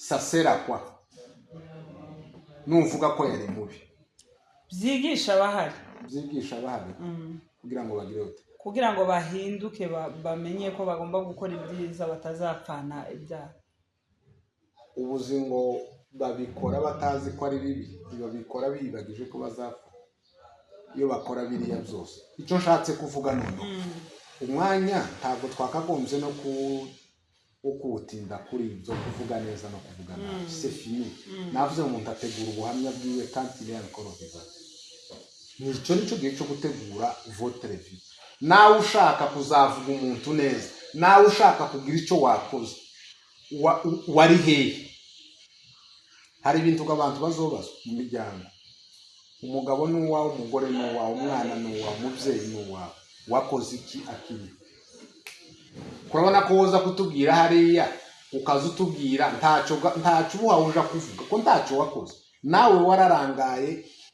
Ça sert à quoi nuvuga ko yari mubi? Byigisha abahari. Byigisha abahari kugira ngo bagire ute? Kugira ngo bahinduke, bamenye ko bagomba gukora ibyiza, batazapfana ibyaha. Ubuzi ngo babikora batazi ko ari bibi, ntibabikora biyibagije ko bazapfa iyo bakora biriya byose. Icyo nshatse kuvuga noneho, umwanya ntabwo twakagombye no ku wo kuwutinda kuri ibyo kuvuga neza no kuvuga nabi. C'est fini. Navuze ngo umuntu ategura ubuhamya bwiwe quand il est encore vivant. Nicyo nicyo gihe cyo gutegura votre vie. Nawe ushaka kuzavuga umuntu neza, nawe ushaka kugira icyo wakoze, wari hehe? Hari ibintu ngo abantu bazobazwa mu miryango. Umugabo ni uwawe, umugore ni uwawe, umwana ni uwawe, umubyeyi ni uwawe. Wakoze iki akiriho? Kurabona ko woza kutubwira hariya, ukaza utubwira ntacyo, ntacyo uba uja kuvuga ko ntacyo wakoze. Nawe wararangaye,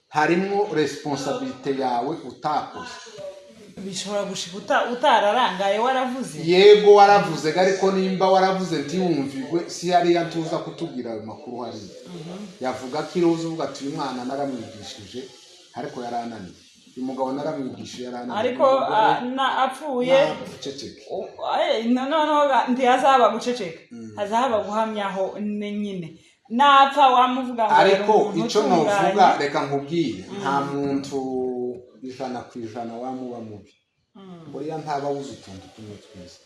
harimwo responsabilité yawe utakoze. Bishobora gushika utararangaye waravuze. Yego, waravuze, ariko nimba waravuze ntiwumvigwe, si hariya ntuza kutubwira ayo makuru. Hariya yavuga ko iruza uvuga ati: "Uyu mwana naramwigishije ariko yarananiye, uyu mugabo naramwigishije yarananiye." Ariko Uyu mugore apfuye naceceke. Noneho ntihazaba guceceka, hazaba guhamyaho nyine. Napfa wamuvuga ngo yari Ariko umuntu icyo utunganye. novuga, reka nkubwire, nta muntu 100% wamuba mubi. Buriya ntaba awuze utuntu tumwe twiza.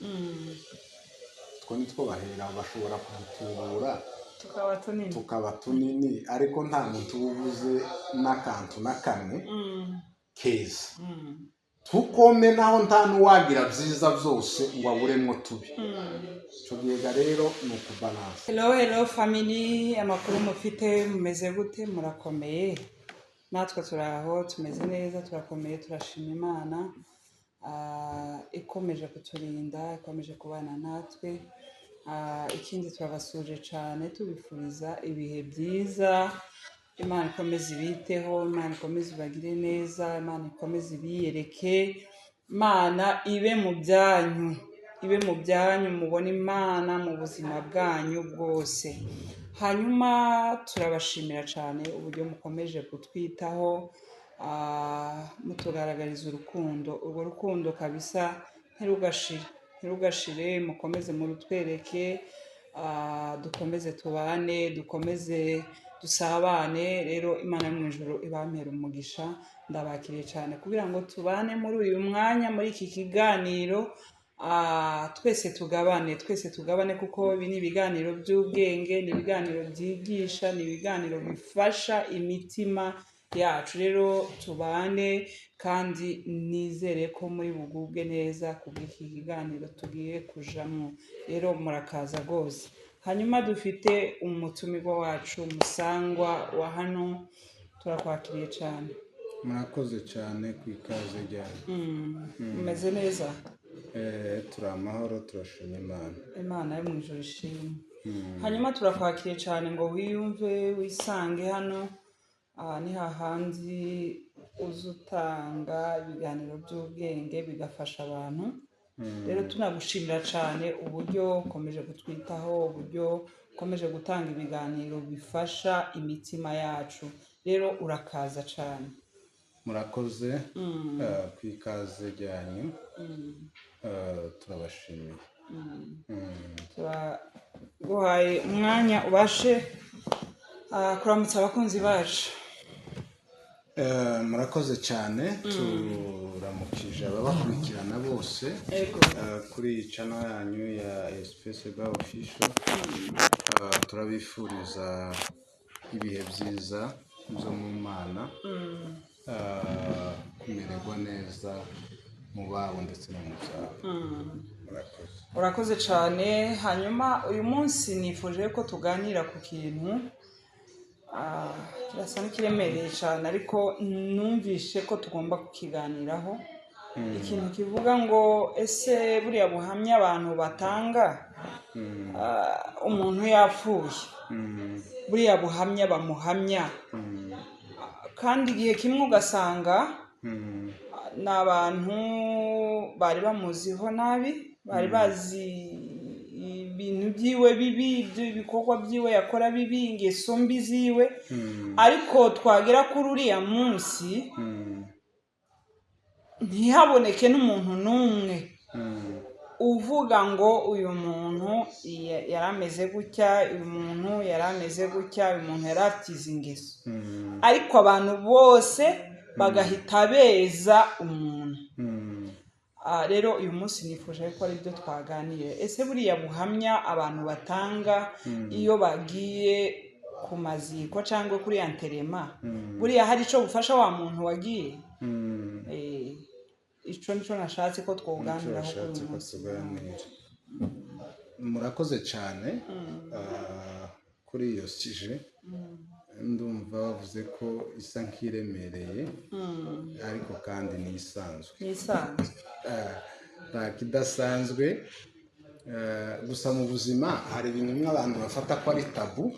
Utwo nitwo bahera bashobora kudutubura tukaba tunini. Tukaba tunini, ariko nta muntu uba ubuze n'akantu na kamwe keza. Tukome naho nta n'uwagira byiza byose ngo aburemwo tubi. Icyo gihe ga rero ni ukubalansa. Hello, hello family, amakuru mufite? Mumeze gute? Murakomeye? Natwe turi aho, tumeze neza, turakomeye, turashima Imana ikomeje kuturinda, ikomeje kubana natwe. Ikindi turabasuje cyane, tubifuriza ibihe byiza. Imana ikomeze ibiteho, Imana ikomeze ibagire neza, Imana ikomeze ibiyereke, Imana ibe mu byanyu, ibe mu byanyu, mubone Imana mu buzima bwanyu bwose. Hanyuma turabashimira cyane uburyo mukomeje kutwitaho, mutugaragariza urukundo. Urwo rukundo kabisa ntirugashire, ntirugashire, mukomeze murutwereke, dukomeze tubane, dukomeze dusabane. Rero Imana yo mu ijuru ibampera umugisha. Ndabakiriye cyane kugira ngo tubane muri uyu mwanya, muri iki kiganiro, twese tugabane, twese tugabane, kuko ibi ni ibiganiro by'ubwenge, ni ibiganiro byigisha, ni ibiganiro bifasha imitima yacu. Rero tubane, kandi nizere ko muri bugubwe neza kubw'iki kiganiro tugiye kujamwo. Rero murakaza rwose. Hanyuma dufite umutumirwa wacu, Musangwa wa hano, turakwakiriye cyane. Murakoze cyane ku ikaze ryanyu. Umeze neza? Turi amahoro, turashima Imana. Imana yo mu ijuru ishimwe. Hanyuma turakwakiriye cyane ngo wiyumve, wisange hano. Aha ni hahandi uza utanga ibiganiro by'ubwenge bigafasha abantu. Rero tunagushimira cyane uburyo ukomeje kutwitaho, uburyo ukomeje gutanga ibiganiro bifasha imitima yacu. Rero urakaza cyane. Murakoze ku ikaze ryanyu. Turabashimiye. Turaguhaye umwanya ubashe kuramutsa abakunzi bacu. Murakoze cyane, turamukije ababakurikirana bose kuri iyi channel yanyu ya Space Bar Official. Turabifuriza ibihe byiza byo mu Mana, kumererwa neza mu babo ndetse no mu byabo. Murakoze. Urakoze cyane. Hanyuma uyu munsi nifuje ko tuganira ku kintu kirasa n'ikiremereye cyane, ariko numvishe ko tugomba kukiganiraho. Ikintu kivuga ngo: ese buriya buhamya abantu batanga, umuntu yapfuye, buriya buhamya bamuhamya, kandi igihe kimwe ugasanga ni abantu bari bamuziho nabi, bari bazi ibintu byiwe bibi, ibikorwa byiwe yakora bibi, ingeso mbi ziwe, ariko twagera kuri uriya munsi ntihaboneke n'umuntu n'umwe uvuga ngo uyu muntu yari ameze gutya, uyu muntu yari ameze gutya, uyu muntu yari afite izi ngeso, ariko abantu bose bagahita beza umuntu. Rero uyu munsi nifuje ko ari byo twaganira. Ese buriya buhamya abantu batanga iyo bagiye ku maziko cyangwa kuri enterrement, buriya hari icyo bufasha wa muntu wagiye? Icyo nicyo nashatse ko twoganiraho kuri Washatse uyu ko munsi. tuganira. Murakoze cyane. Kuri iyo sujet ndumva bavuze ko isa nk'iremereye, ariko kandi ni isanzwe. Ni isanzwe. Nta kidasanzwe. Gusa mu buzima hari ibintu bimwe abantu bafata ko ari tabou,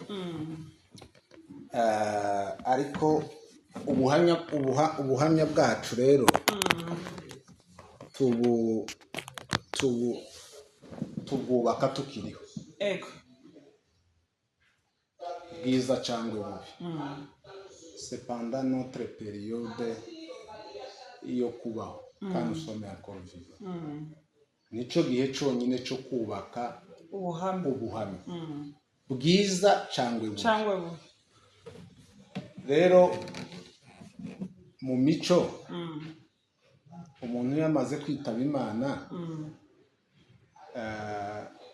ariko ubuhamya bwacu rero tubu tubu tubwubaka tukiriho, bwiza cyangwa bubi. C'est pendant notre période yo kubaho, kandi usome encore vivant, nicyo gihe cyonyine cyo kubaka ubuhamya, ubuhamya bwiza cyangwa bubi. Cyangwa bubi. Rero mu mico, umuntu iyo amaze kwitaba Imana,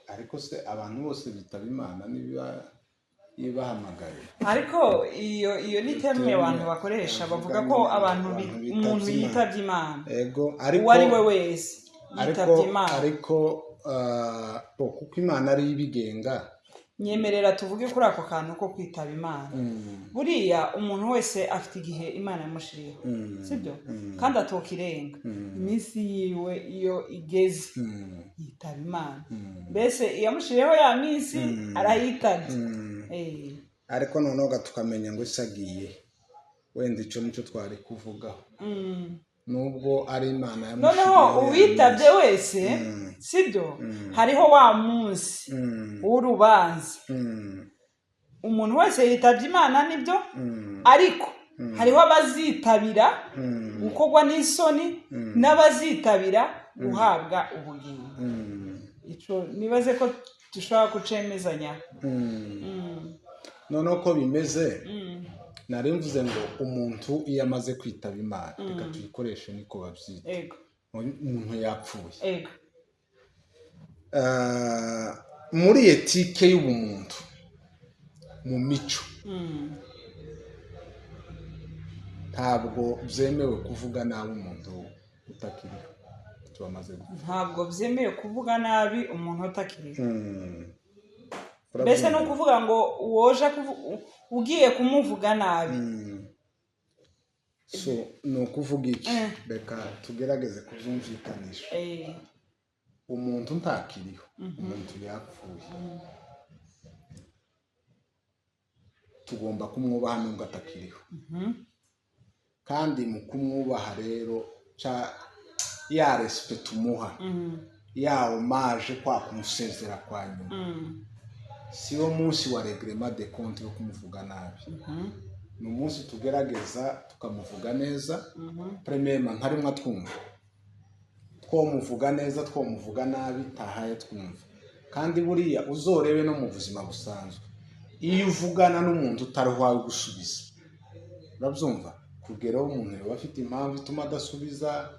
ariko se abantu bose bitaba Imana niba ibahamagaye? Ariko iyo ni terme Terme abantu bakoresha, bavuga ko nyine abantu abantu umuntu bitabye Imana. yitabye Imana, Ego, ariko uwo ari we wese ariko yitabye Imana. Ariko bo, kuko Imana ariyo ibigenga. Nyemerera tuvuge kuri ako kantu ko kwitaba Imana. Buriya umuntu wese afite igihe Imana yamushiriyeho, sibyo? Kandi atokirenga iminsi yiwe. Iyo igeze yitaba Imana, mbese iyamushiriyeho ya minsi arayitabye. Ariko noneho tukamenya ngo ese agiye, wenda icyo nicyo twari kuvugaho, nubwo ari Imana Noneho yamushiriyeho ya uwitabye minsi. wese, sibyo, hariho wa munsi w'urubanza. Umuntu wese yitabye Imana, nibyo, ariko hariho abazitabira gukorwa n'isoni n'abazitabira guhabwa ubugingo. Ico nibaze ko dushobora kucemezanya. Noneho ko bimeze, nari mvuze ngo umuntu iyo amaze kwitaba Imana, reka tuyikoreshe niko babyita, umuntu yapfuye. Muri éthique y'ubumuntu, mu mico, ntabwo byemewe kuvuga nabi umuntu utakiriho, tubamaze gupfa. Ntabwo byemewe kuvuga nabi umuntu utakiriho. Mbese ni ukuvuga ngo woje ugiye kumuvuga nabi. So ni ukuvuga iki? Reka tugerageze kubyumvikanisha. Umuntu ntakiriho, umuntu yapfuye, tugomba kumwubaha nubwo atakiriho. Kandi mu kumwubaha rero, ya respect tumuha, ya hommage, kwa kumusezera kwa nyuma, si wo munsi wa règlement de compte yo kumuvuga nabi. Ni umunsi tugerageza tukamuvuga neza. Premièrement, ntarimwe atwumva, twomuvuga neza, twomuvuga nabi, tahaye twumva. Kandi buriya uzorebe no mu buzima busanzwe, iyo uvugana n'umuntu utari uwawe gusubiza, urabyumva, kugeraho umuntu yaba afite impamvu ituma adasubiza.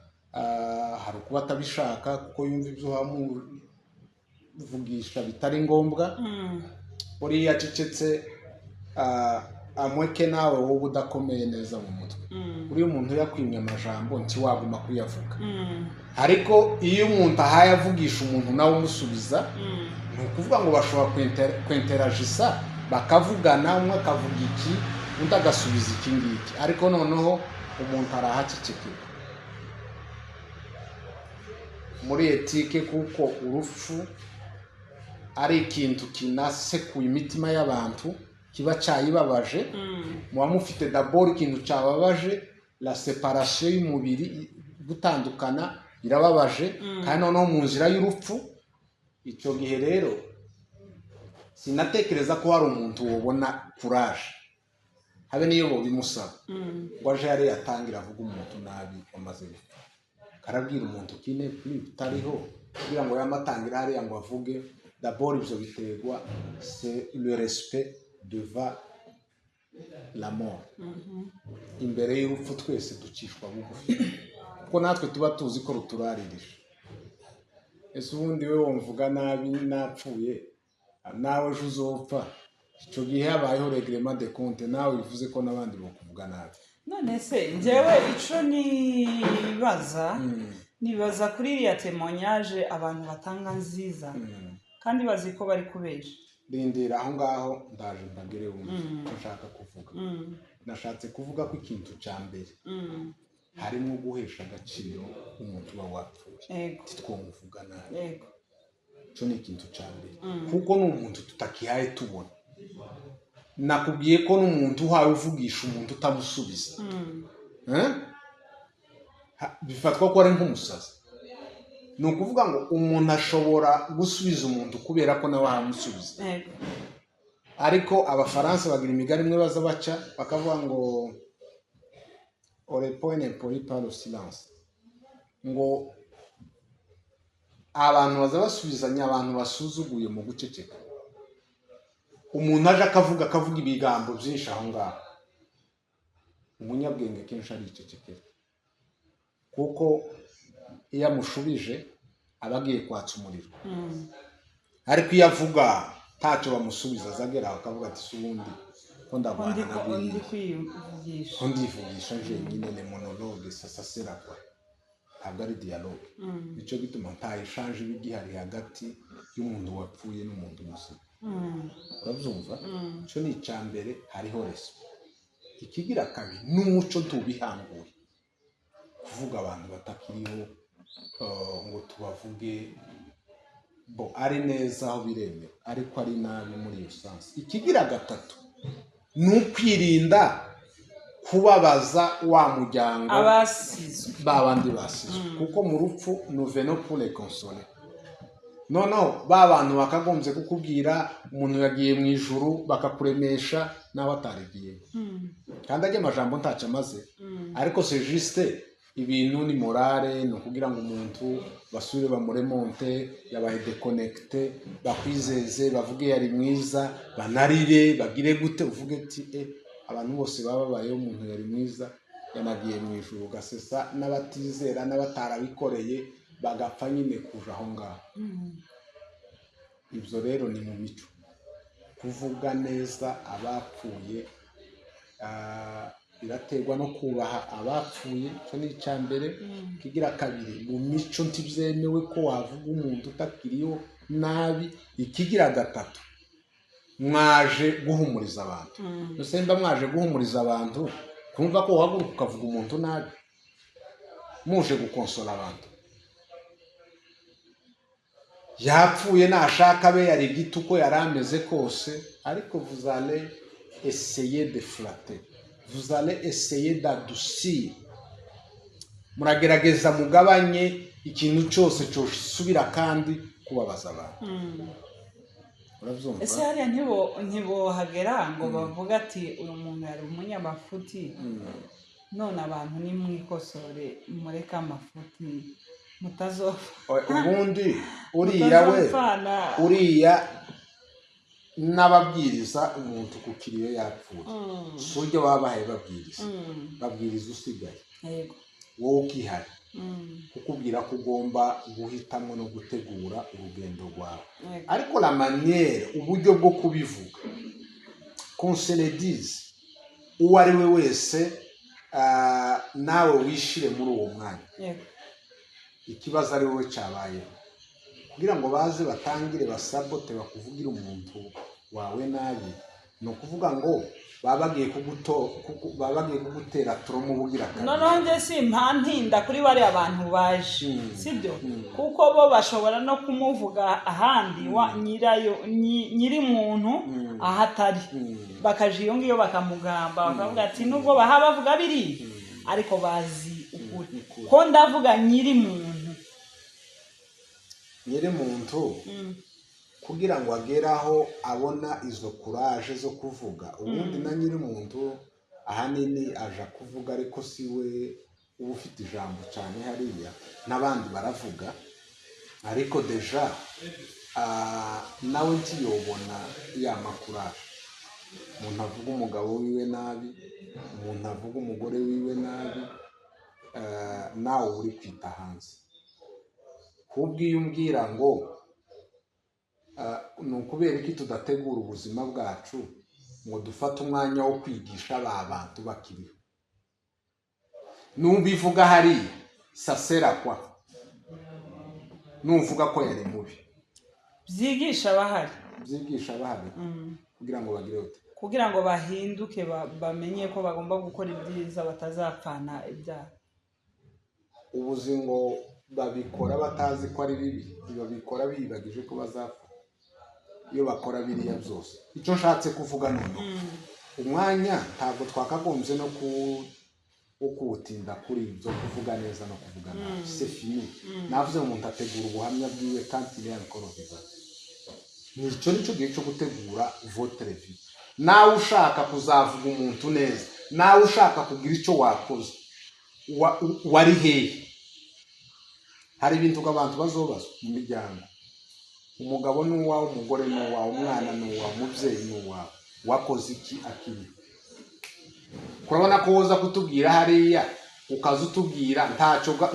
Hari ukuba atabishaka kuko yumva ibyo uhamuvugisha bitari ngombwa. Buriya acecetse, amweke nawe wowe udakomeye neza mu mutwe, uriya umuntu yakwimye amajambo ntiwaguma kuyavuga. Ariko iyo umuntu ahaye avugisha umuntu nawe umusubiza, ni ukuvuga ngo bashobora kwenteragisa, bakavugana, umwe akavuga iki, undi agasubiza iki ngiki, ariko noneho umuntu arahacecekera muri éthique, kuko urupfu ari ikintu kinasekuye imitima y'abantu, kiba cyayibabaje. Muba mufite d'abord ikintu cyababaje, la séparation y'umubiri, gutandukana birababaje, kandi noneho mu nzira y'urupfu, icyo gihe rero Sinatekereza ko hari umuntu wobona courage, habe n'iyo bobimusaba, ngo aje yari yatangira avuga umuntu nabi wamaze gupfa, karabwira umuntu kine kuri utariho, kugira ngo yamatangira hariya ngo avuge. D'abord ibyo biterwa, c'est le respect devant la mort. Imbere y'urupfu twese ducishwa bugufi, kuko natwe tuba tuzi ko ruturaririje. Ese ubundi we wumvuga nabi napfuye, nawe ejo uzopfa, icyo gihe habayeho règlement de compte, nawe bivuze ko n'abandi bakuvuga nabi. None se njyewe ico nibaza, nibaza kuri iriya témoignage abantu batanga nziza kandi bazi ko bari kubesha. Rindira aho ngaho, ndaje mbagere wumve icyo nshaka kuvuga. Nashatse kuvuga ko ikintu cya mbere harimo guhesha agaciro umuntu uba wapfuye. Titwomuvuga nabi. Icyo ni ikintu cya mbere, kuko ni umuntu tutakihaye tubona. Nakubwiye ko n'umuntu uhawe uvugisha umuntu utamusubiza, Eh? Bifatwa ko ari nk'umusazi. Ni ukuvuga ngo umuntu ashobora gusubiza umuntu kubera ko nawe ahamusubiza. Ariko Abafaransa bagira imigani imwe baza baca bakavuga ngo "On répond impoli par le silence", ngo abantu baza basubizanya abantu basuzuguye mu guceceka. Umuntu aje akavuga ibigambo byinshi aho ngaho, umunyabwenge kenshi aricecekera, kuko iyo amushubije aba agiye kwatsa umuriro. Ariko iyo avuga ntacyo bamusubiza, azagera aho akavuga ati: "Si ubundi ko ndagwana Undi na ko undi biriya kwivugisha." Ko ndivugisha jenyine, ni monologue, ça sert à quoi? Ntabwo ari dialogue. Nicyo gituma nta échange iba igihari hagati y'umuntu wapfuye n'umuntu muzima. Urabyumva? Icyo ni icya mbere, hariho respect. Ikigira kabiri, n'umuco ntubihanguye kuvuga abantu batakiriho, ngo tubavuge bo ari neza aho biremewe, ariko ari nabi muri iyo sens. Ikigira gatatu ni ukwirinda kubabaza wa muryango, abasizwe. Ba bandi basizwe, kuko mu rupfu nous venons pour les consoler. Noneho ba bantu bakagombye kukubwira umuntu yagiye mu ijuru, bakakuremesha, nawe atarigiye, kandi ajya amajambo ntacyo amaze, ariko c'est juste ibintu ni morale, ni ukugira ngo umuntu basubire bamuremonte yabaye déconnecté, bakwizeze, bavuge yari mwiza, banarire, bagire gute, uvuge ati: "E, abantu bose baba babayeho, umuntu yari mwiza, yanagiye mu ijuru." Ugasesa n'abatizera n'abatarabikoreye bagapfa nyine kuja aho ngaho. Ibyo rero ni mu mico. Kuvuga neza abapfuye biraterwa no kubaha abapfuye, icyo ni icya mbere. Kigira kabiri, mu mico ntibyemewe ko wavuga umuntu utakiriho nabi. Ikigira gatatu, mwaje guhumuriza abantu. Ese mba mwaje guhumuriza abantu, kumva ko uhaguruka ukavuga umuntu nabi muje gukonsora abantu? Yapfuye, nashaka abe yari igiti uko yari ameze kose, ariko vous allez essayer de flatter, vous allez essayer d'adoucir, muragerageza mugabanye ikintu cyose cyosubira kandi kubabaza abantu. Urabyumva? Ese hariya ntibohagera ngo bavuge ati: "Uyu muntu yari umunyamafuti, none abantu nimwikosore, mureke amafuti, mutazopfa"? Ubundi uriya we Mutazopfana. uriya n'ababwiriza umuntu ku kiriyo yapfuye, si ujya babahaye babwiriza, babwiriza usigaye, wowe ukihari, kukubwira ko ugomba guhitamo no gutegura urugendo rwawe. Ariko la manière, uburyo bwo kubivuga, qu'on se le dise, uwo ari we wese, nawe wishire muri uwo mwanya, ikibazo ari wowe cyabayeho, kugira ngo baze batangire basabote, bakuvugire umuntu wawe nabi, ni ukuvuga ngo baba bagiye kugutera trauma ubugira kabiri. Noneho njye simpantinda kuri bariya bantu baje, sibyo? Kuko bo bashobora no kumuvuga ahandi wa nyirayo, nyiri muntu aho atari, bakaja iyo ngiyo bakamugamba, bakavuga ati nubwo baha bavuga biriya, ariko bazi ukuri. Ukuri. Ko ndavuga nyiri muntu. Nyiri muntu. Kugira ngo agere aho abona izo courage zo kuvuga. Ubundi na nyiri umuntu ahanini aja kuvuga, ariko si we uba ufite ijambo cyane hariya, n'abandi baravuga. Ariko déjà nawe ntiyobona ya ma courage. Umuntu avuga umugabo wiwe nabi, umuntu avuga umugore wiwe nabi, nawe uba uri kwita hanze. Ahubwo iyo umbwira ngo ni ukubera iki tudategura ubuzima bwacu ngo dufate umwanya wo kwigisha ba bantu bakiriho, nubivuga hariya sasera kwa nuvuga ko yari mubi. Byigisha abahari. Byigisha abahari kugira ngo bagire bate? Kugira ngo bahinduke, bamenye ko bagomba gukora ibyiza, batazapfana ibyaha. Ubuzi ngo babikora batazi ko ari bibi, babikora biyibagije ko bazapfa iyo bakora biriya byose. Icyo nshatse kuvuga noneho, umwanya ntabwo twakagombye no ku wo kuwutinda kuri ibyo kuvuga neza no kuvuga nabi. C'est fini. Navuze ngo umuntu ategura ubuhamya bwiwe kandi il est encore vivant. Nicyo nicyo gihe cyo gutegura votre vie. Nawe ushaka kuzavuga umuntu neza, nawe ushaka kugira icyo wakoze, wari hehe? Hari ibintu ngo abantu bazobazwa mu miryango. Umugabo ni uwawe, umugore ni uwawe, umwana ni uwawe, umubyeyi ni uwawe. Wakoze iki akiriho? Kurabona ko woza kutubwira hariya, ukaza utubwira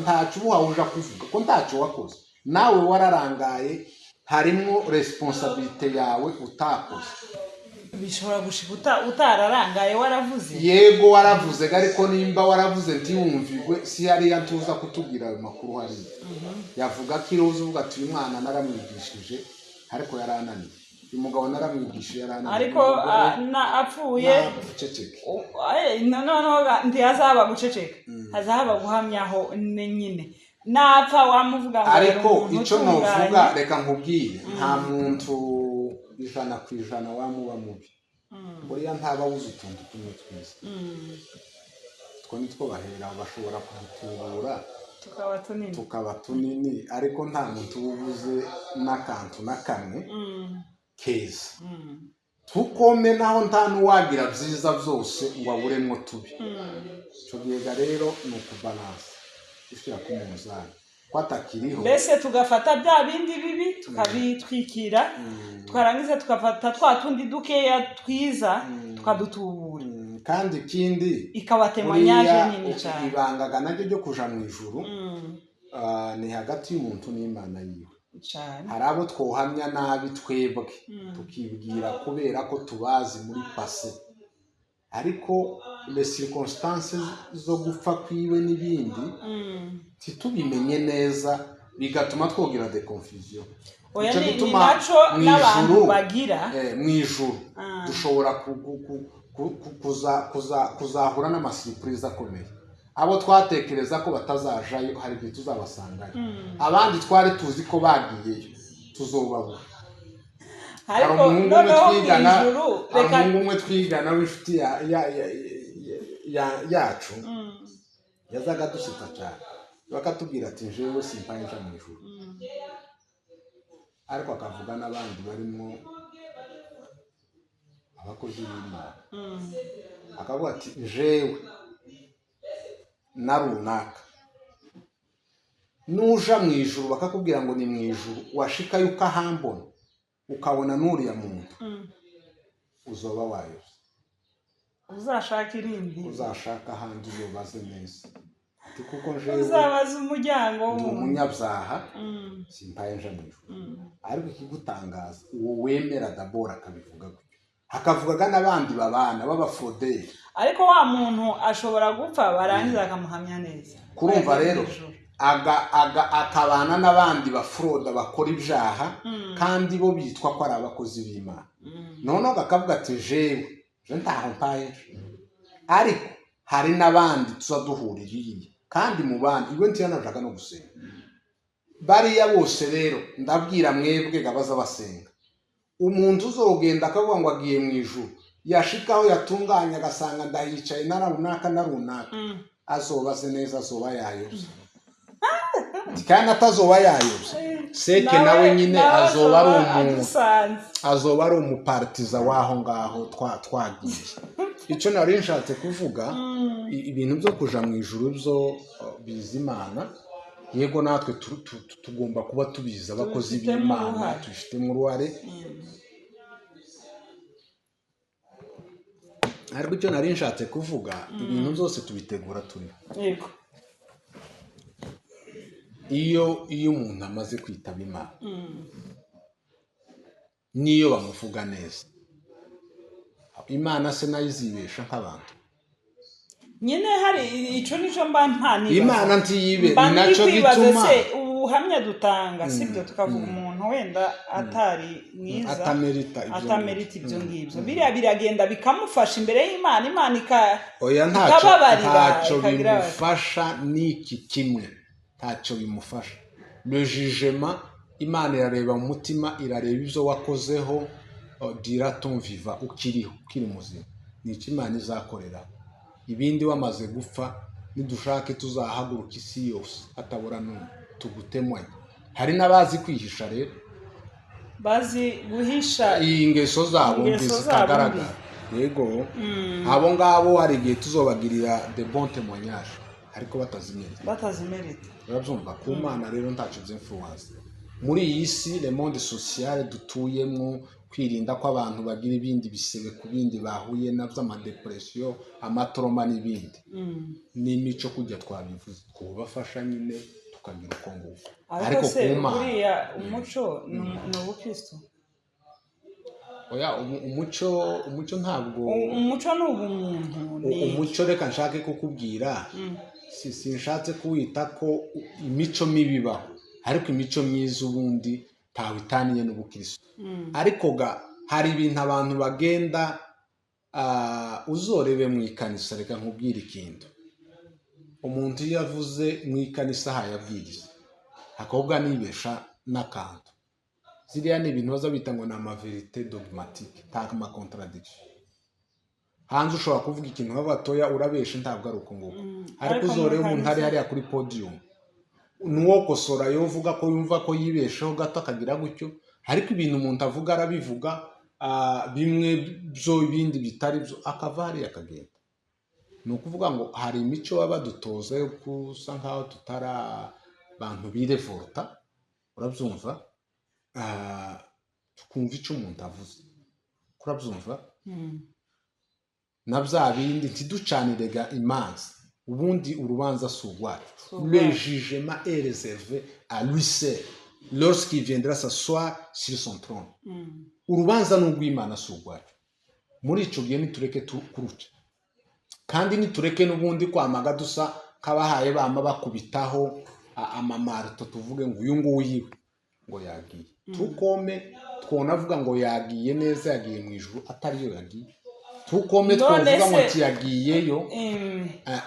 ntacyo uba uja kuvuga ko ntacyo wakoze. Nawe wararangaye, harimo responsabilité yawe utakoze. Bishobora gushika utararangaye waravuze. Yego, waravuze, ariko nimba waravuze ntiwumvigwe, si hariya ntuza kutubwira ayo makuru. Hariya yavuga ko iroza uvuga ati: "Uyu mwana naramwigishije ariko yarananiye, uyu mugabo naramwigishije yarananiye." Ariko Umugore apfuye naceceke. Noneho ntihazaba guceceka, hazaba guhamyaho nyine. Napfa wamuvuga ngo yari Ariko umuntu icyo utunganye. Novuga, reka nkubwire, nta muntu 100% wamuba mubi. Buriya ntaba abuze utuntu tumwe twiza. Two nitwo bahera bashobora kudutubura tukaba tunini. Tukaba tunini, ariko nta muntu uba ubuze n'akantu na kamwe keza. Tukome naho nta n'uwagira byiza byose ngo aburemwo tubi. Icyo gihe ga rero ni ukubalansa, gushyira ku munzani ko atakiriho. Mbese tugafata bya bindi bibi tukabitwikira, twarangiza tugafata twa tundi dukeya twiza tukadutubura. Kandi ikindi, ikaba témoignage buriya nini cyane. Ibangaga naryo ryo kuja mu ijuru, ni hagati y'umuntu n'Imana yiwe. Cyane. Hari abo twohamya nabi twebwe, tukibwira kubera ko tubazi muri passé, ariko les circonstances zo gupfa kwiwe n'ibindi ntitubimenye neza, bigatuma twogira de confusion. Oya, Nico ni gituma naco mu n'abantu ijuru, bagira. Mu ijuru dushobora kuzahura n'ama surprise akomeye. Abo twatekereza ko batazajayo, hari igihe tuzabasangayo. Abandi twari tuzi ko bagiyeyo, tuzobabura. Hari Ariko umuhungu umwe noneho mu twigana, ijuru hari reka umuhungu umwe twigana w'inshuti yacu, yazaga adusetsa cyane, bakatubwira ati: "Jewe simpaye nja mu ijuru." Ariko akavuga n'abandi barimo abakozi b'Imana, akavuga ati: "Jewe na runaka, nuja mu ijuru bakakubwira ngo ni mu ijuru, washikayo ukahambona, ukabona n'uriya muntu, uzoba wayobye." Uzashaka irindi. "Uzashaka ahandi, uzobaze neza." Ati: "Kuko jewe uzabaza umuryango ndi wundi. umunyabyaha, simpaye nja mu ijuru." Ariko ikigutangaza, uwo wemera dabora akabivuga gutyo, hakavugaga n'abandi babana b'abafoderi. Ariko wa muntu ashobora gupfa, barangiza bakamuhamya neza. Kurumva Yagiye rero mu ijuru. aga akabana n'abandi bafroda bakora ibyaha, kandi bo bitwa ko ari abakozi b'Imana. Noneho bakavuga ati: "Jewe je ntaho mpaye nje." Ariko hari n'abandi tuza duhurira iriya, kandi mu bandi iwe ntiyanajaga no gusenga. Bariya bose rero ndabwira mwebwe baza basenga, umuntu uzogenda akavuga ngo agiye mu ijuru, yashikaho yatunganya agasanga ndahicaye na runaka na runaka, azobaze neza, azoba yayobye. Kandi atazoba yayobye. Seke nawe nyine azoba ari umuntu adusanze. Azoba ari umupartiza w'aho ngaho twagiye. Icyo nari nshatse kuvuga, ibintu byo kuja mu ijuru byo biza Imana. Yego, natwe tugomba kuba tubizi, abakozi Tubifitemo b'Imana uruhare. tubifitemo uruhare. Ariko icyo nari nshatse kuvuga, ibintu byose tubitegura turiho. Iyo umuntu amaze kwitaba Imana, niyo bamuvuga neza, Imana se nayo izibesha nk'abantu? Nyine hari ico nico mba ntanibaza. Imana ntiyibe. Mba Ni ndi nacyo kwibaza gituma se ubuhamya dutanga, sibyo, tukavuga umuntu wenda atari mwiza, atamerita ibyo. Atamerita ibyo ngibyo, biriya biragenda bikamufasha imbere y'Imana, Imana Oya, ntacyo. ikababarira, Ntacyo ikagira bati. bimufasha n'iki kimwe, ntacyo bimufasha. Le jugement, Imana irareba mu mutima, irareba ibyo wakozeho durant ton vivant, ukiriho, ukiri muzima, ni icyo Imana izakorera. Ibindi wamaze gupfa, nidushake tuzahaguruka isi yose hatabura n'umwe tugutemanye. Hari n'abazi kwihisha rero. Bazi guhisha. Iyi ngeso zabo mbi Ingeso zabo. zikagaragara. Yego, abo ngabo hari igihe tuzobagirira de bon témoignage, ariko batazimerita. Batazimerita. Urabyumva? Ku Mana rero ntacyo by'influence. Muri iyi si, le monde social dutuyemo, kwirinda ko abantu bagira ibindi bisebe ku bindi bahuye nabyo, amadepression, amatrauma n'ibindi, n'imico kujya twabivuze, twubafasha nyine tukagira uko nguko. Ariko Ariko se ku Mana buriya umuco ni ubukristo? Oya, umuco ntabwo Umuco ni ubumuntu, ni Umuco, reka nshake kukubwira, si sinshatse kuwita ko imico mibi ibaho, ariko imico myiza ubundi ntawe itaniye n'ubukristo. Ariko ga hari ibintu abantu bagenda, uzorebe mu ikanisa. Reka nkubwire ikintu: umuntu iyo avuze mu ikanisa hayabwiriza, akobwa nibesha n'akantu, ziriya ni ibintu baza bita ngo ni amavérité dogmatique, nta macontradiction. Hanze ushobora kuvuga ikintu nka batoya, urabesha, ntabwo ari uko nguko. Ariko Ariko mu uzorebe umuntu ari kanisa- hariya kuri podium, nuwo kosora yo uvuga ko yumva ko yibesheho gato, akagira gutyo. Ariko ibintu umuntu avuga arabivuga, bimwe byo, ibindi bitari byo, akava hariya akagenda. Ni ukuvuga ngo hari imico baba badutoza yo gusa nkaho tutari abantu birevolta, urabyumva? Tukumva icyo umuntu avuze, urabyumva? Na bya bindi ntiducanire ga imanza. Ubundi urubanza si urwacu. Si urwacu. Le jugement est réservé à lui seul lorsqu'il viendra s'asseoir sur son trône. Urubanza ni urw'Imana, si urwacu. Muri icyo gihe nitureke kuruca, kandi nitureke n'ubundi kwamaga dusa nk'abahaye bama bakubitaho amamarito, tuvuge ngo uyu nguyu iwe ngo yagiye, tukome twonavuga ngo yagiye neza, yagiye mu ijuru, atariyo yagiye, tukome None twovuga ngo ntiyagiyeyo.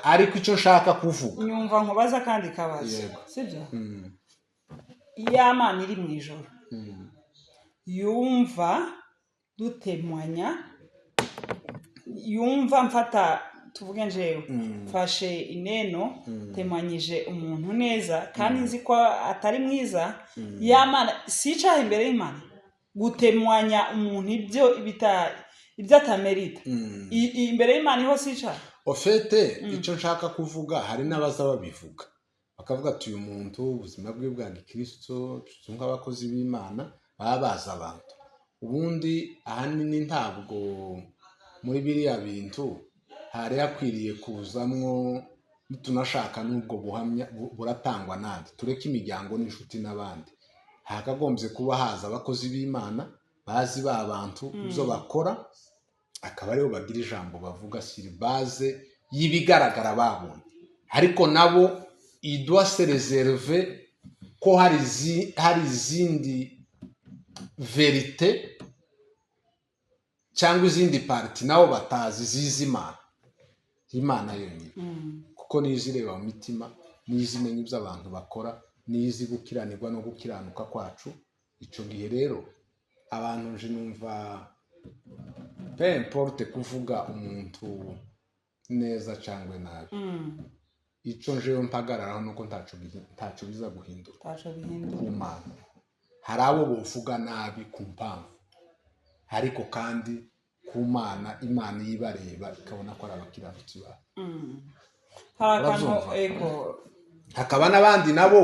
Ariko icyo nshaka kuvuga Nyumva nkubaza kandi kabazo. Yego. Sibyo? Ya Mana iri mu ijoro yumva dutemanya, yumva mfata, tuvuge njewe mfashe ineno, temanyije umuntu neza kandi nzi ko atari mwiza, ya Mana si icaha imbere y'Imana gutemwanya umuntu ibyo ibyo atamerita? Imbere y'Imana iho si icaha? Au fait, icyo nshaka kuvuga, hari n'abaza babivuga bakavuga ati uyu muntu ubuzima bwe bwa gikristo, nk'abakozi b'Imana baba bazi abantu. Ubundi ahanini ntabwo muri biriya bintu hari hakwiriye kuzamwo, nitunashaka n'ubwo buhamya buratangwa nande? Tureke imiryango n'inshuti n'abandi. Hakagombye kuba haza abakozi b'Imana bazi ba bantu ibyo bakora, akaba aribo bagira ijambo bavuga sur base y'ibigaragara babonye. Ariko nabo idwa se réserve ko hari izindi vérité cyangwa izindi parties nabo batazi, zizi Imana, Imana yonyine, kuko niyo izireba mu mitima, niyo izimenya ibyo abantu bakora, niyo izi gukiranirwa no gukiranuka kwacu. Icyo gihe rero abantu nje numva, peu importe kuvuga umuntu neza cyangwa nabi, icyo njewe mpagararaho nuko ntacyo biza guhindura Ntacyo bihindura. ku Mana. Hari abo bovuga nabi ku mpamvu, ariko kandi ku Mana, Imana iyo ibareba ikabona ko ari abakiranutsi bayo. Hari akantu. Urabyumva? Ego. Hakaba n'abandi nabo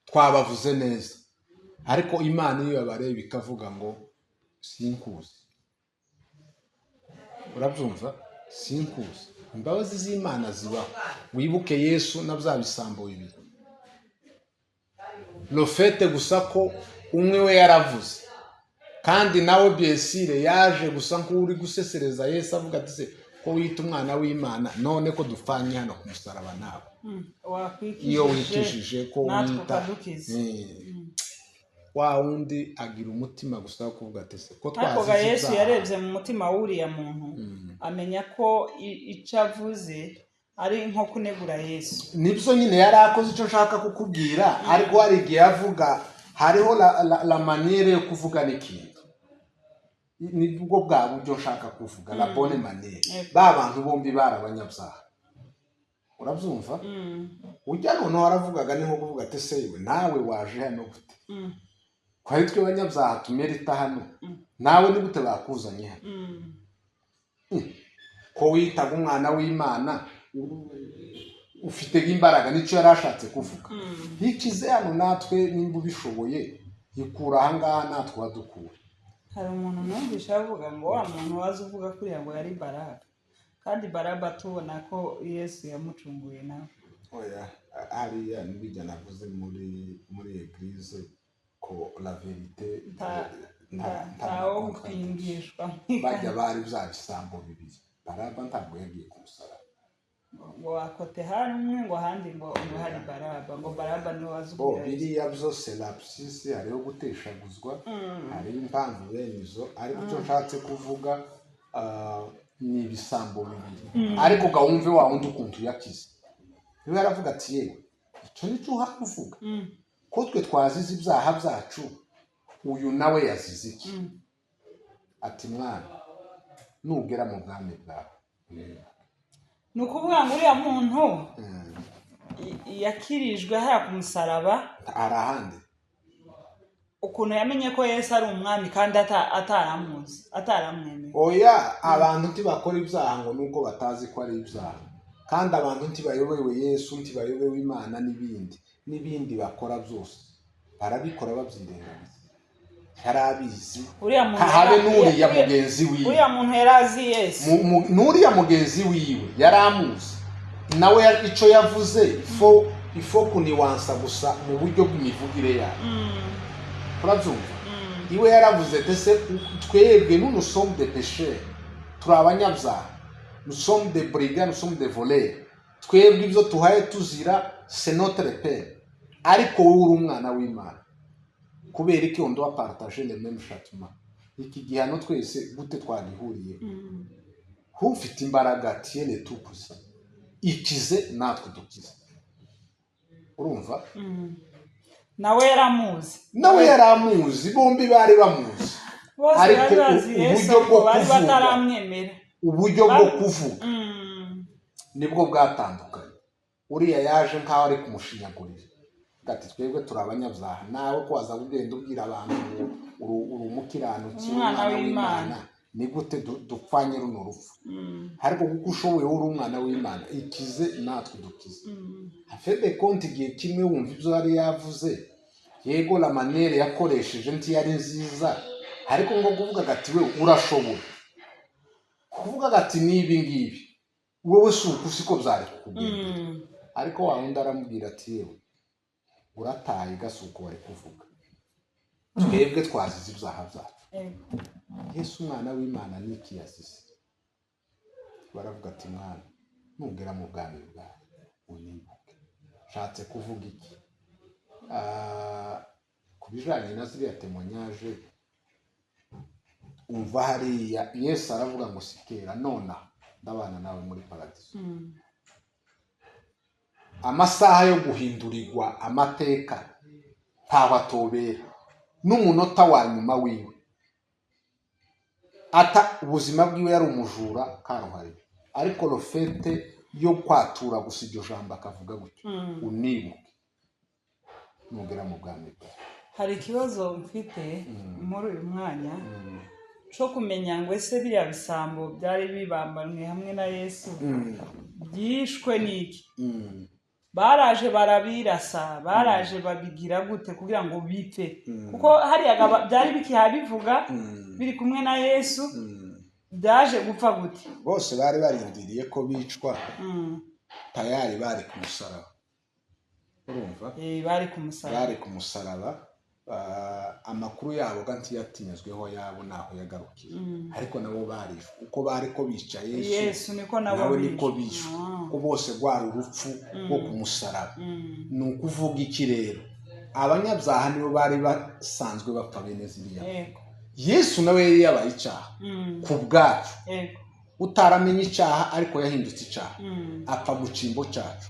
twabavuze neza, ariko Imana iyo yabareba ikavuga ngo sinkuzi. Urabyumva? Sinkuzi. Imbabazi z'Imana zibaho. Wibuke Yesu na bya bisambo bibiri. Le fait gusa ko umwe we yaravuze, kandi nawe byesire yaje gusa nk'uri gusesereza Yesu, avuga ati: "Se ko wita umwana w'Imana, none ko dupfanye hano ku musaraba nawe, iyo Wakwikijije wikijije ko natwe wita ukadukiza. Wa wundi agira umutima gusa wo kuvuga ati: "Se ko Ariko ga twazize Yesu ibyaha." yarebye mu mutima w'uriya muntu, amenya ko icyo avuze ari nko kunegura Yesu. Nibyo nyine yari akoze icyo nshaka kukubwira, ariko hari igihe avuga, hariho la manière yo kuvuga n'ikintu, nibwo bwa buryo nshaka kuvuga, la bonne manière. Ba bantu bombi bari abanyabyaha, urabyumva? Ujya noneho aravugaga, ni nko kuvuga ati: "Se yewe, nawe waje hano gute, ko ari twe banyabyaha tumerita hano, nawe ni gute bakuzanye hano, ko witaga umwana w'Imana, ufite imbaraga?" Nicyo yari ashatse kuvuga. Hikize hano natwe, nimba ubishoboye hikura ahangaha natwe uhadukura. Hari umuntu numvishe avuga ngo wa muntu waza uvuga kuriya ngo yari Baraba, kandi Baraba tubona ko Yesu yamucunguye nawe. Oya, hariya nibijya navuze muri église ko la vérité Ntawo gupingishwa. Bajya bari bya bisambo bibiri, Baraba ntabwo yagiye ku musaraba. Ngo wakote hari umwe, ngo ahandi ngo hari Baraba, ngo Baraba niwe waza Bo ubwira Yesu. Biriya byose lapsus, hariho guteshaguzwa, hariho impamvu bene izo, ariko icyo nshatse kuvuga ni ibisambo bibiri. Ariko gawumve wa wundi ukuntu yakize, niwe yaravuga ati: "Yewe, icyo nicyo uhaye uvuga, ko twe twazize ibyaha byacu, uyu nawe yazize iki?" Ati: "Mwana, nugera mu bwami bwawe." Ni ukuvuga ngo uriya muntu yakirijwe hariya ku musaraba. Hari ahandi. Ukuntu yamenye ko Yesu ari umwami kandi ataramuzi, ataramwemeye. Oya, abantu ntibakora ibyaha ngo nuko batazi ko ari ibyaha, kandi abantu ntibayobewe Yesu, ntibayobewe Imana n'ibindi n'ibindi bakora byose barabikora babyirengagiza, yari abizi. Uriya muntu Habe n'uriya mugenzi wiwe. Uriya muntu yari azi Yesu. N'uriya mugenzi wiwe yari amuzi nawe, icyo yavuze ifo kuniwansa gusa mu buryo bw'imivugire yayo. Urabyumva? Iwe yaravuze ati: "Se twebwe, nous, nous sommes des pécheurs, turi abanyabyaha, nous sommes des brigands, nous sommes des voleurs, twebwe ibyo tuhaye tuzira, c'est notre père, ariko wowe uri umwana w'Imana, kubera iki on doit partager le même châtiment? Iki gihano twese gute twagihuriye? Ufite imbaraga, tu es le tout puissant, ikize natwe dukize." Urumva? Nawe yaramuzi. Nawe yari amuzi, bombi bari bamuzi. Bose Ariko bari bazi Yesu, uburyo ariko bwo bari kuvuga, bataramwemera. uburyo bwo kuvuga nibwo bwatandukanye. Uriya yaje nk'aho ari kumushinyagurira ati: "Twebwe turi abanyabyaha, nawe ko waza ugenda ubwira abantu ngo uri umukiranutsi, Umwana w'Imana. Ni gute dupfanye runo rupfu? Ariko kuko ushoboye, uri umwana w'Imana, ikize natwe dukize." Afede konti igihe kimwe wumva ibyo yari yavuze, yego, la manière yakoresheje ntiyari nziza, ariko ngo kuvuga ati: "We urashoboye kuvuga ati n'ibi ngibi, wowe si uku siko byari kukugendera." Ariko wa wundi aramubwira ati: "Yewe, urataye gasuko, wari kuvuga twebwe twazize ibyaha byacu." Yesu umwana w'Imana niki yazize? Baravuga ati: "Mwana, nugera mu bwami bwawe unibuke." Nshatse kuvuga iki? Ku bijanye na ziriya témoignages, umva hariya Yesu aravuga ngo: "Si kera, nona ndabana nawe muri paradiso." Amasaha yo guhindurirwa amateka ntaho atobera n'umunota wa nyuma wiwe. Ata ubuzima bwiwe yari umujura karuhariwe, ariko le fait yo kwatura gusa iryo jambo akavuga gutyo, unibuke. Nugera mu bwami bwawe. Hari ikibazo mfite muri uyu mwanya cyo kumenya ngo ese biriya bisambo byari bibambanywe hamwe na Yesu byishwe n'iki? Baraje barabirasa, baraje babigira gute kugira ngo bipfe? Kuko hariya byari bikihabivuga biri kumwe na Yesu, byaje gupfa gute? Bose bari barindiriye ko bicwa, tayari bari ku musaraba, urumva? Eh, bari ku musaraba. Bari ku musaraba. Amakuru yabo ga ntiyatinyuzweho, yabo naho yagarukiye, ariko nabo barishwe uko bari ko bica Yesu. Yesu niko nabo Nawe niko bishwe. Bishwe ko bose rwari urupfu rwo ku musaraba. Ni ukuvuga iki rero? Abanyabyaha nibo bari basanzwe bapfa bene ziriya. Yesu nawe yari yabaye icyaha ku bwacu, utaramenye icyaha ariko yahindutse icyaha, apfa mu cyimbo cyacu.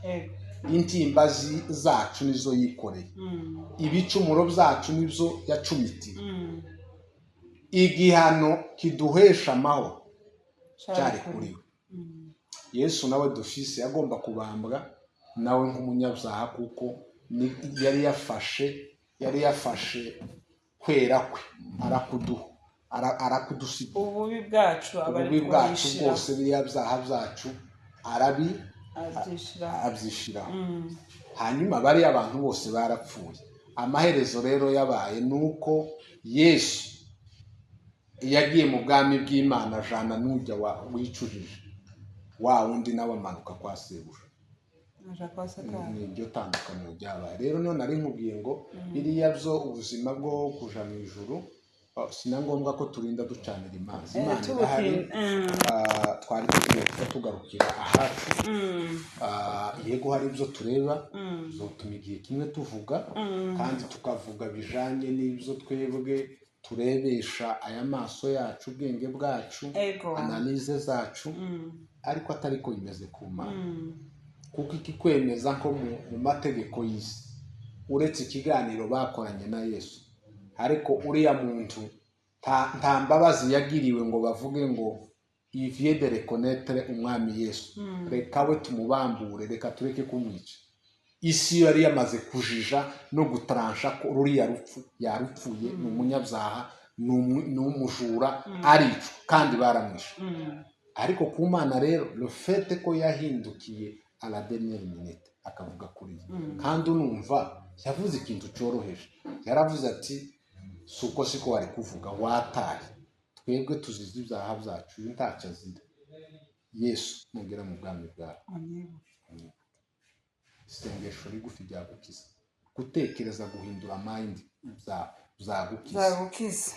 Intimba zacu nizo yikoreye, ibicumuro byacu nibyo yacumitiye. Igihano kiduhesha amahoro cyari kuri we. Yesu nawe dufise yagomba kubambwa nawe nk'umunyabyaha, kuko yari yafashe kwera kwe arakuduha, arakudusiga. Ububi bwacu aba ari Ububi bwacu bwishira. bwose, biriya byaha byacu arabi Abyishira. abyishiraho. Hanyuma bariya abantu bose barapfuye. Amaherezo rero yabaye ni uko Yesu yagiye mu bwami bw'Imana, ajana n'ujya wicujije wa wundi, nawe amanuka kwa sebuja. Aja kwa Satani. Ni iryo tandukaniro ryabaye rero. Niyo nari nkubwiye ngo biriya byo ubuzima bwo kuja mu ijuru, si na ngombwa ko turinda ducanira imanza. Imana irahari. Twari tugiye kuba tugarukira ahacu. Yego, hari ibyo tureba bizotuma igihe kimwe tuvuga, kandi tukavuga bijanye n'ibyo twebwe turebesha aya maso yacu, ubwenge bwacu, analyse zacu, ariko atari ko bimeze ku Mana. Kuko ikikwemeza ko mu mategeko y'isi, uretse ikiganiro bakoranye na Yesu, ariko uriya muntu nta mbabazi yagiriwe ngo bavuge ngo il vient de reconnaître umwami Yesu, reka we tumubambure, reka tureke kumwica. Isi yari yamaze kujija no gutaransha ko ruriya rupfu yarupfuye, ni umunyabyaha, ni umujura, aricwa, kandi baramwishe. Ariko ku Mana rero, le fait ko yahindukiye à la dernière minute akavuga kuri ye, kandi unumva yavuze ikintu cyoroheje, yaravuze ati: "Si uko siko wari kuvuga, wataye, twebwe tuzize ibyaha byacu, uyu ntacyo azira. Yesu, nugera mu bwami bwawe Amwibuke." Isengesho rigufi ryagukiza, gutekereza guhindura mind byagukiza. Zagukiza.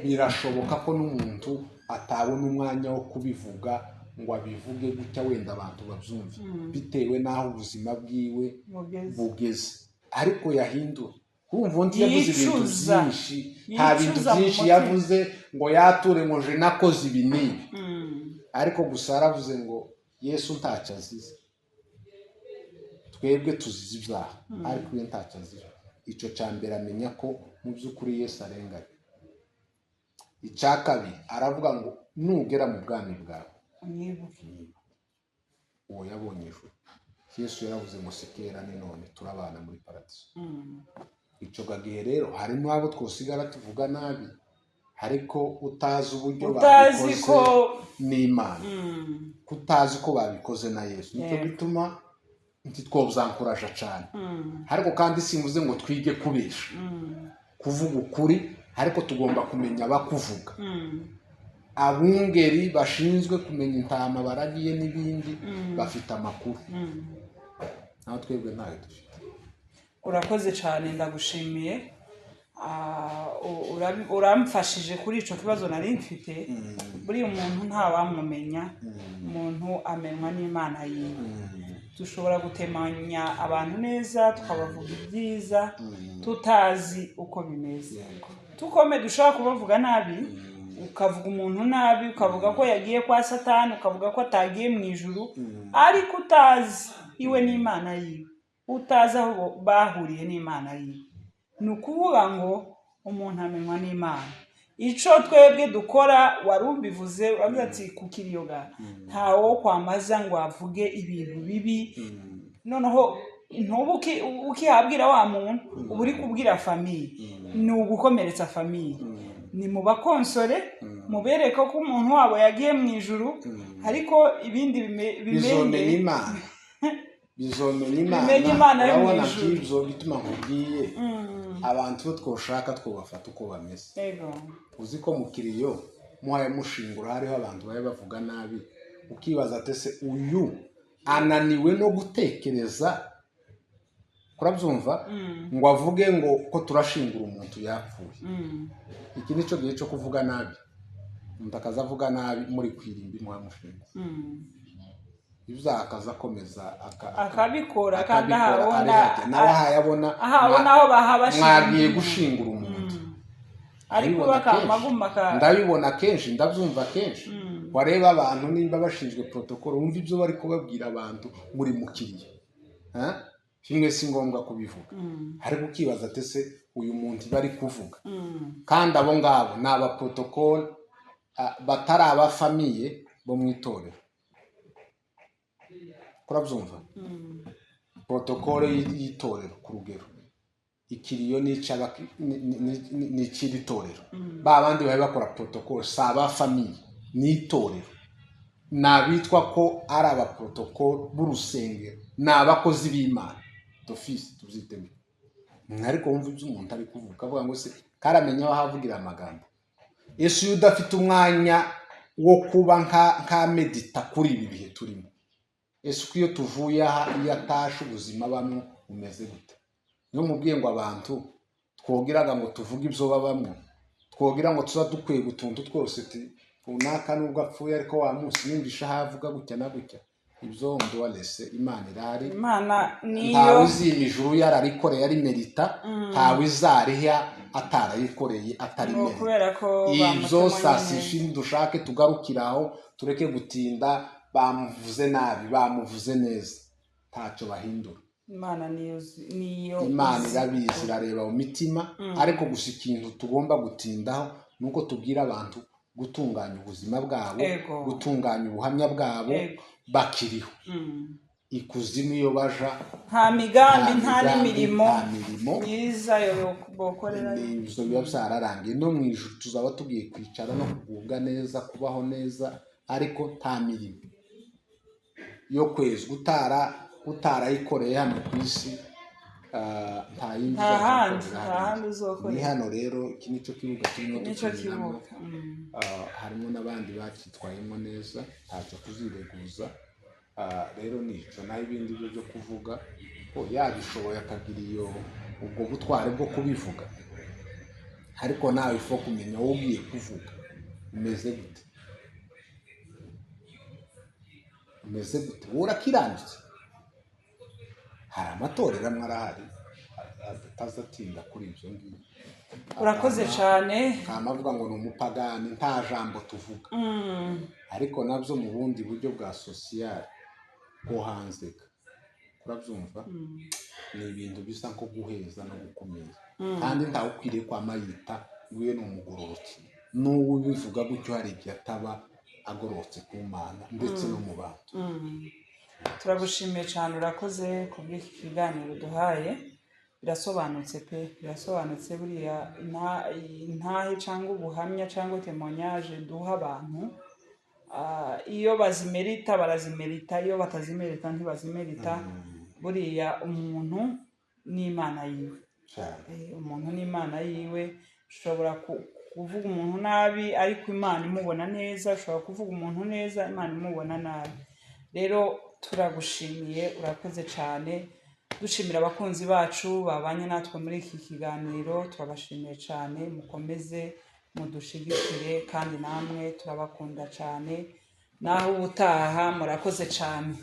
Birashoboka ko n'umuntu atabona umwanya wo kubivuga ngo abivuge gutya, wenda abantu babyumve, bitewe n'aho ubuzima bwiwe Bugeze. bugeze, ariko yahindura. Urumva undi yavuze ibintu Yicuza. byinshi, nta bintu Yicuza mu byinshi mutima. yavuze ngo yature ngo je nakoze ibi n'ibi, ariko gusa yaravuze ngo Yesu ntacyo azize, twebwe tuzize ibyaha, ariko we ntacyo azira. Icyo cya mbere, amenya ko mu by'ukuri Yesu arenganye. Icya kabiri, aravuga ngo nugera mu bwami bwawe Amwibuke. Uwo yabonye ijuru. Yesu yaravuze ngo si kera ni none, turabana muri paradiso. Icyo gihe rero hari n'abo twosigara tuvuga nabi, ariko utazi uburyo Utazi babikoze ko n'Imana, kutazi ko babikoze na Yesu, nicyo gituma ntitwobyankuraje cyane. Ariko kandi simvuze ngo twige kubesha, kuvuga ukuri, ariko tugomba kumenya abakuvuga. Abungeri bashinzwe kumenya intama baragiye n'ibindi bafite amakuru, naho twebwe ntayo dufite. Urakoze cyane, ndagushimiye. Uramfashije kuri icyo kibazo nari mfite. Buriya umuntu ntawamumenya, umuntu amenywa n'Imana yiwe. Dushobora gutemanya abantu neza, tukabavuga ibyiza tutazi uko bimeze. Tukome dushobora kubavuga nabi, ukavuga umuntu nabi, ukavuga ko yagiye kwa Satani, ukavuga ko atagiye mu ijuru, ariko utazi iwe n'Imana yiwe, utazi aho bahuriye n'Imana yiwe. Ni ukuvuga ngo umuntu amenywa n'Imana. Icyo twebwe dukora, wari ubivuze, uravuga ati ku kiriyoga ntawo kwamaza ngo avuge ibintu bibi. Noneho Ntuba ukihabwira wa muntu, uba uri kubwira famille, ni ugukomeretsa famille. Ni mu bakonsore, mubereke ko umuntu wabo yagiye mu ijuru, ariko ibindi Bizomenya bimenye Imana, bizomenya Imana. Bimenye Imana yo mu Urabona, ijuru. nk'ibyo bituma nkubwiye, abantu bo twoshaka twobafata uko bameze. Uzi ko mu kiriyo muhaye mushingura hariho abantu bari bavuga nabi, ukibaza ati: "Ese uyu ananiwe no gutekereza?" Kurabyumva ngo avuge ngo ko turashingura umuntu yapfuye, iki ni cyo gihe cyo kuvuga nabi? Umuntu akaza avuga nabi muri kwirimbi muhamushingura, ibyaha akaza akomeza Akabikora kandi akabikora. Ahabona. Ari hajya nawe ahayabona. Ahabona aho bahabashingiye. Mwagiye gushingura umuntu. Ariko Ndabibona kenshi. bakamaguma Ndabibona kenshi, ndabyumva kenshi. Wareba abantu nimba bashinzwe protocole, wumva ibyo bari kubabwira abantu muri mukiriya. Ha? Kimwe si ngombwa kubivuga, ariko ukibaza ati: "Ese uyu muntu bari kuvuga?" Kandi abo ngabo ni abaprotocole, batari abafamille bo mu itorero. Kurabyumva, protocole y'itorero ku rugero, ikiriyo ni icy'iri torero. Ba bandi bari bakora protocole si abafamille, ni itorero, ni abitwa ko ari abaprotocole b'urusengero, ni abakozi b'Imana d'office, tubyitemo. Ariko wumva ibyo umuntu ari kuvuga, avuga ngo se karamenya aho ahavugira amagambo? Ese iyo udafite umwanya wo kuba nka méditer kuri ibi bihe turimo, ese uko iyo tuvuye aha, iyo atashe, ubuzima bamwo bumeze gute? Niyo mubwiye ngo abantu twogeraga ngo tuvuge ibyo babamwo, twogira ngo tuza dukwega utuntu twose runaka nubwo apfuye, ariko wa munsi numvisha aho avuga gutya na gutya. Ibyo nduwarese, Imana irahari. Imana niyo. Ntawe uzima ijuru yararikoreye ari mérita, ntawe izariha atarayikoreye atari Ni mérita. ukubera ko Ibyo bamutemwa nyine. Sasifi dushake tugarukire aho, tureke gutinda. Bamuvuze nabi, bamuvuze neza, ntacyo bahindura. Imana niyo niyo Imana izi. irabizi, irareba mu mitima. Ariko gusa ikintu tugomba gutindaho ni uko tubwira abantu gutunganya ubuzima bwabo, gutunganya ubuhamya bwabo bakiriho. Ikuzimu iyo baja Nta migambi, nta migambi, n'imirimo nta mirimo myiza yo bokorera. Ibyo biba byararangiye. No mu ijuru tuzaba tugiye kwicara no kugubwa neza, kubaho neza, ariko nta mirimo yo kwezwa utarayikoreye hano ku isi, nta yindi Nta uzaza handi, gukorera nta hariya. handi Ni uzokorera. hano rero, iki nicyo kibuga turimo Nicyo dukiniramo. kibuga. Harimo n'abandi bacyitwayemo neza, ntacyo tuzireguza. Rero nicyo, naho ibindi byo byo kuvuga ko yabishoboye akagira iyo ubwo butwari bwo kubivuga, ariko nawe ifo kumenya wowe ugiye kuvuga umeze gute, umeze gute, wowe urakiranutse. Hari amatorero amwe arahari atazatinda kuri ibyo ngibyo. Urakoze cyane. Kama avuga ngo ni umupagani, nta jambo tuvuga. Ariko nabyo mu bundi buryo bwa social bwo hanze, urabyumva, ni ibintu bisa nko guheza no gukumira, kandi ntawe ukwiriye kwama yita ngo uyu ni umugororotsi. N'uwo ubivuga gutyo hari igihe ataba agororotse ku Mana ndetse no mu bantu. Turagushimiye cyane, urakoze ku bw'iki kiganiro duhaye. Birasobanutse pe, birasobanutse. Buriya intahe cyangwa ubuhamya cyangwa témoignage duha abantu, iyo bazimerita barazimerita, iyo batazimerita ntibazimerita. Buriya umuntu n'Imana yiwe. Cyane. Umuntu n'Imana yiwe. Ushobora kuvuga umuntu nabi ariko Imana imubona neza, ushobora kuvuga umuntu neza Imana imubona nabi. Rero turagushimiye, urakoze cyane. Dushimira abakunzi bacu babanye natwe muri iki kiganiro, turabashimiye cyane. Mukomeze mudushigikire, kandi namwe turabakunda cyane. Naho ubutaha, murakoze cyane.